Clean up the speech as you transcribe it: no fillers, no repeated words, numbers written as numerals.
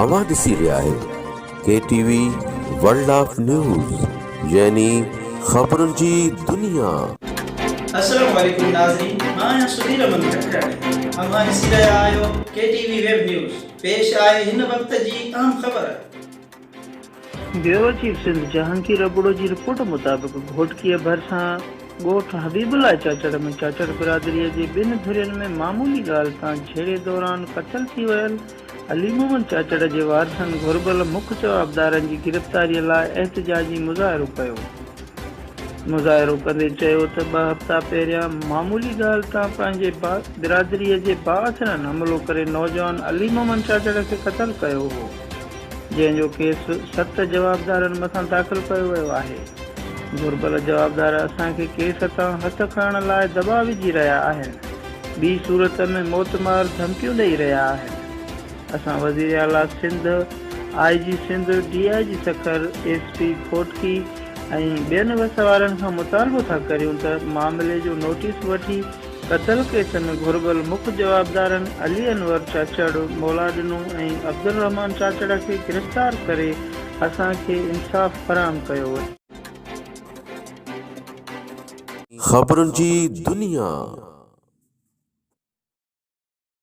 اوهان ڏسي رهيا آهيو K T V world of news يعني خبرن جي دنيا. السلام عليڪم ناظرين مان آهيان سڌير احمد کٽراڻي اوهان ڏسي رهيا آهيو K T V web news پيش آهي هن وقت جي اهم خبر. بيورو چيف سنڌ جهانگير ابڙو جي رپورٽ مطابق گهوٽڪيء ڀرسان ڳوٺ حبيب الله چاچڙ ۾ چاچڙ برادريء جي ٻن ڌرين ۾ معمولي ڳالهه تان جهيڙي دوران قتل ٿي ويل علي محمد چاچڙ جي وارثن گهربل مک جوابدارن جي گرفتاري لاء احتجاجي مظاهرو ڪيو. مظاهرو ڪندي چيو ته ٻه هفتا پهريان معمولي ڳالهه تان پنهنجي برادريء جي بااثرن حملو ڪري نوجوان علي محمد چاچڙ کي قتل ڪيو هو. جنهن جو ڪيس ست جوابدارن مٿان داخل ڪيو ويو آهي. گهربل جوابدار اسان کي ڪيس تان هٿ کڻڻ لاء دٻاء وجهي رهيا آهن، ٻي صورت ۾ موتمار ڌمڪيون ڏئي رهيا آهن. اسان وزيراعليٰ Sindh, I G Sindh, D I G Sukkur, S P Ghotki ۽ ٻين وس وارن کان مطالبو ٿا ڪريون ته معاملي جو نوٽيس وٺي قتل ڪيس ۾ گهربل مک جوابدارن علي انور چاچڙ، مولاڏنو ۽ عبدالرحمان چاچڙ کي گرفتار ڪري اسان کي انصاف فراهم ڪيو وڃي. خبرن جي دنيا.